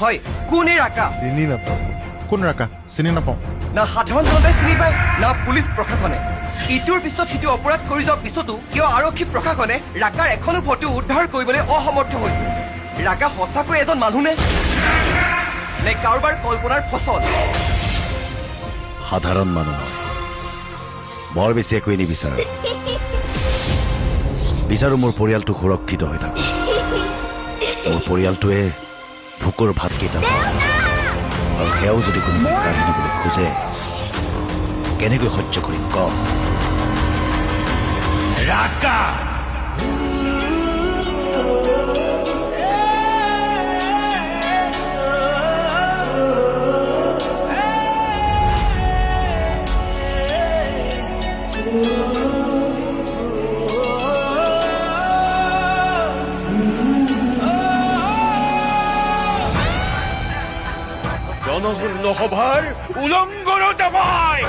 হয়, কোন এই ৰাকা? চিনি নাপাওঁ। কোন ৰাকা? চিনি নাপাওঁ। না সাধাৰণ জনতাই চিনি পায়, না পুলিচ প্ৰশাসনে। ইটোৰ পিছত সিটো অপৰাধ কৰি যোৱাৰ পিছতো কিয় আৰক্ষী প্ৰশাসনে ৰাকাৰ এখনো ফটো উদ্ধাৰ কৰিবলৈ অসমৰ্থ হৈছে? ৰাকা সঁচাকৈ এজন মানুহ নে, নে কাৰোবাৰ কল্পনাৰ ফচল? সাধাৰণ মানুহ মই। বৰ বেছি একোৱেই নিবিচাৰো। বিচাৰো মোৰ পৰিয়ালটো সুৰক্ষিত হৈ থাকক, মোৰ পৰিয়ালটোৱে ভোকৰ ভাতকেইটা পাওক। আৰু সেয়াও যদি কোনোবাই কাঢ়ি নিবলৈ খোজে, কেনেকৈ সহ্য কৰিম ক? ৰাকা! জনশূন্য সভাৰ উলংগ জামাই।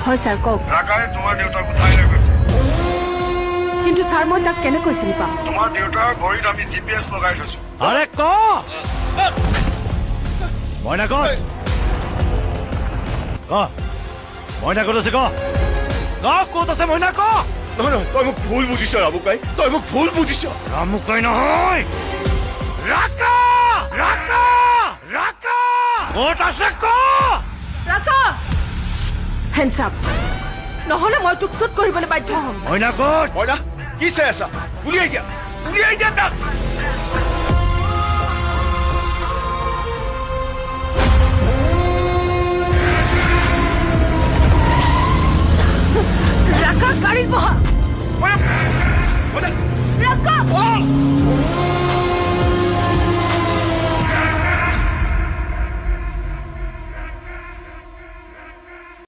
হয় ছাৰ, কওক। ৰাকাই তোমাৰ দেউতাক উঠাই লৈ গৈছে। কিন্তু ছাৰ, মই তাক কেনেকৈ চিনি পাম? তোমাৰ দেউতাৰ ভৰিত আমি জিপিএছ লগাই থৈছো। আৰে ক, মইনা ক'ত? ক, মইনা ক'ত আছে? ক, ক, ক'ত আছে মইনা? ক। নহয় নহয়, তই মোক ভুল বুজিছ ৰামুকাই, তই মোক ভুল বুজিছ। ৰামুকাই নহয়, ৰাকা! ৰাকা! ৰাকা ক'ত আছে ক? ৰাকা! হেণ্ডছ আপ, নহ'লে মই তোক শ্বুট কৰিবলৈ বাধ্য হ'ম। মইনা ক'ত? মইনা, কি চাই আছা? উলিয়াই দিয়া, উলিয়াই দিয়া তাক।